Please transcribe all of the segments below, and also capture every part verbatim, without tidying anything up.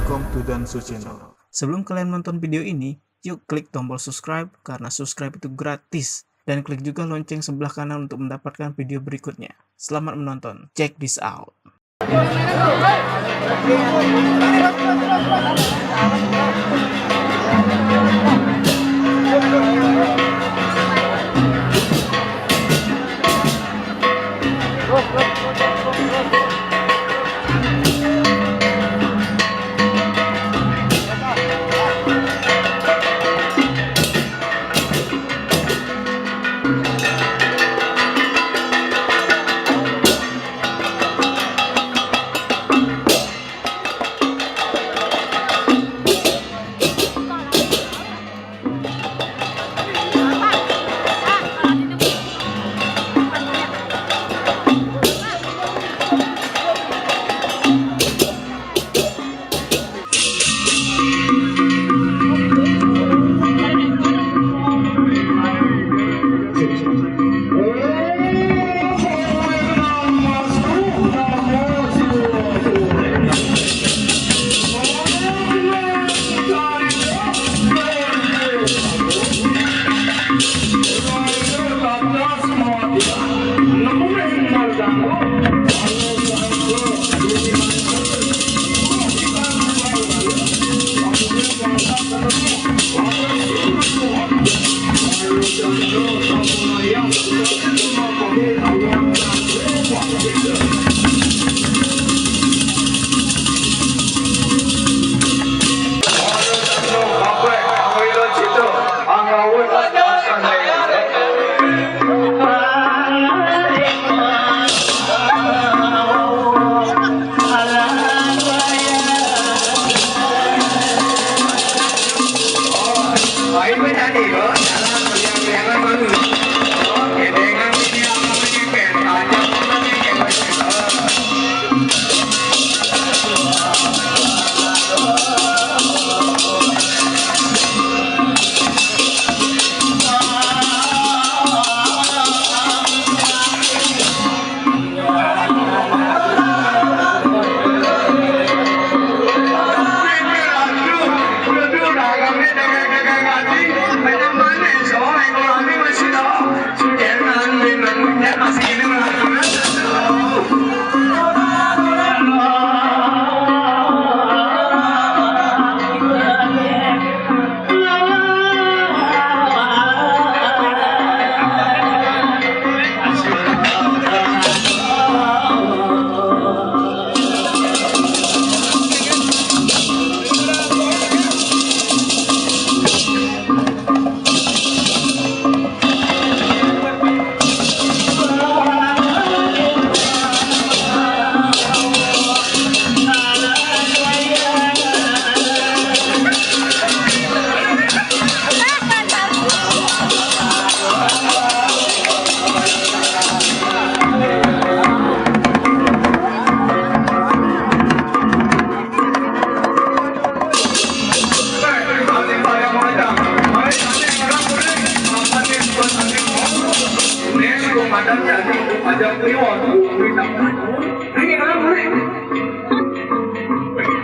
Welcome to Dansu Channel. Sebelum kalian menonton video ini, yuk klik tombol subscribe karena subscribe itu gratis. Dan klik juga lonceng sebelah kanan untuk mendapatkan video berikutnya. Selamat menonton. Check this out.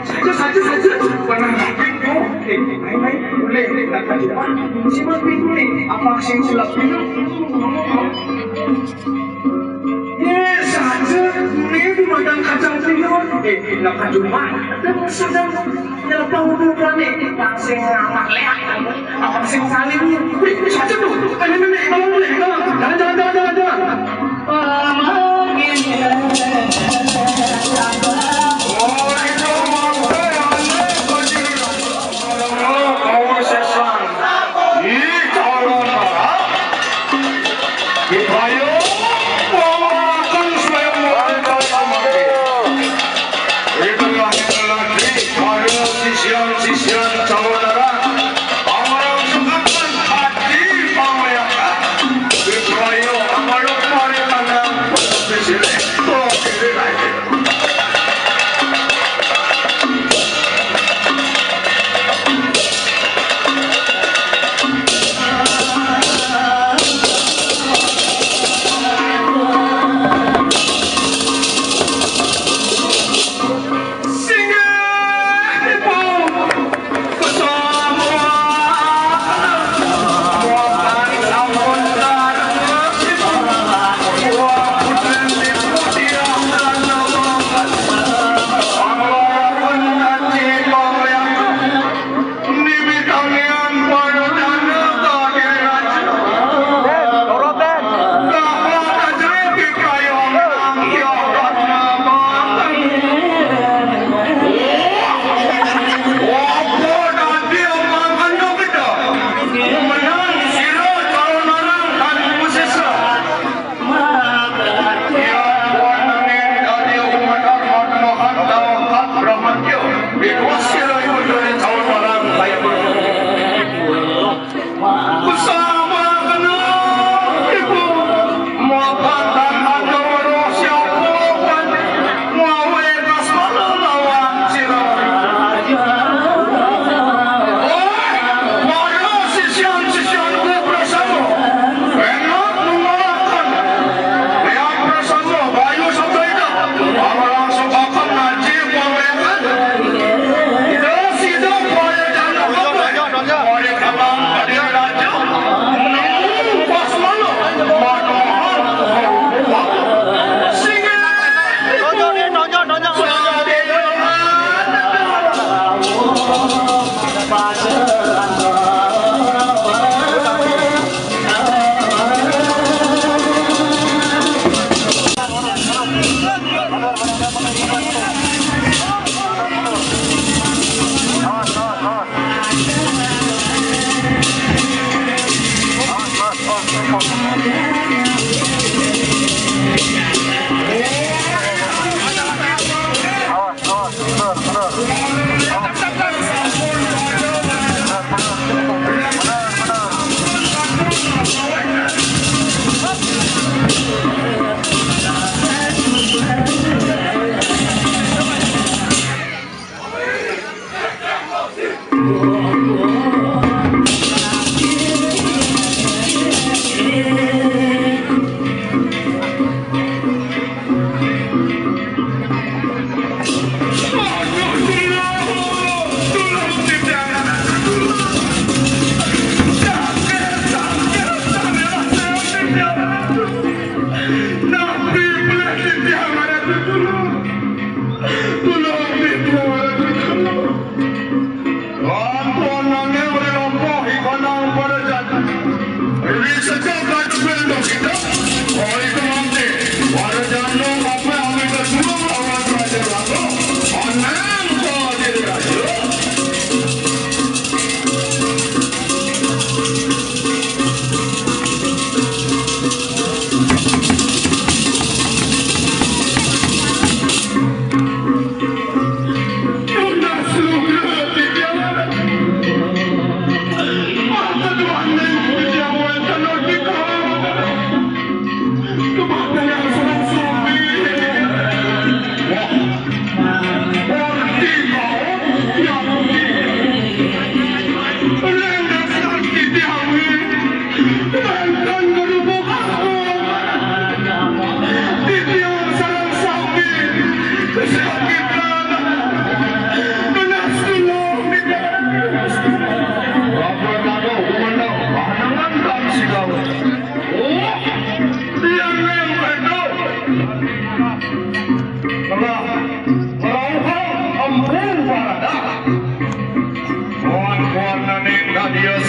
Saja, saja, saja. Pernah makan kau? Eh, main-main. Boleh, tak ada apa. Simpan pintu ni. Apa sing sulap pintu? Eh, saja. Ni di madang kacang pintu. Eh, nak kacau mak. Dah sedang. Nyelepak udah ni. Sing amat leak. Apa sing saling ni? Eh, saja tu. Ada nenek. Tolong boleh. Tolong. Jangan, jangan, jangan, jangan, jangan.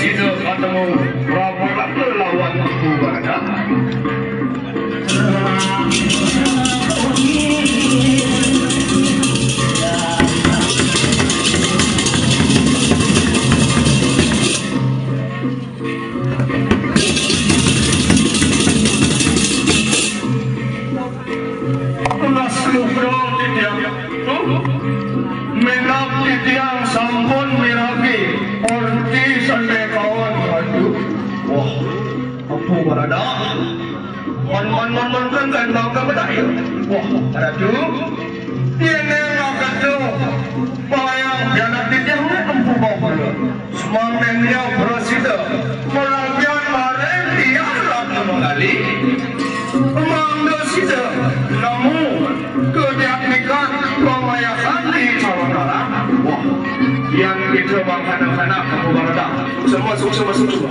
Sida katemu Prabu Rangga lawan Empu Baradah. Tunas lugra titiang. Minab titiang sampun miragi orti sane kaon. Aduh. Wah, Empu Baradah. Mon, mon, mon, mon, kan, kan, bangga bedak ya. Wah, Ratu. Yén akéto pangayang pianak titiang Empu Bangkula. Sumangkéné prasida maragian maring tiang Ratu Manggali. Mangda sida nemu kadiatmikan pamayahan di Calonarang. Wah, yén kita makanak-kanak Empu Baradah. Suksma, suksma, suksma.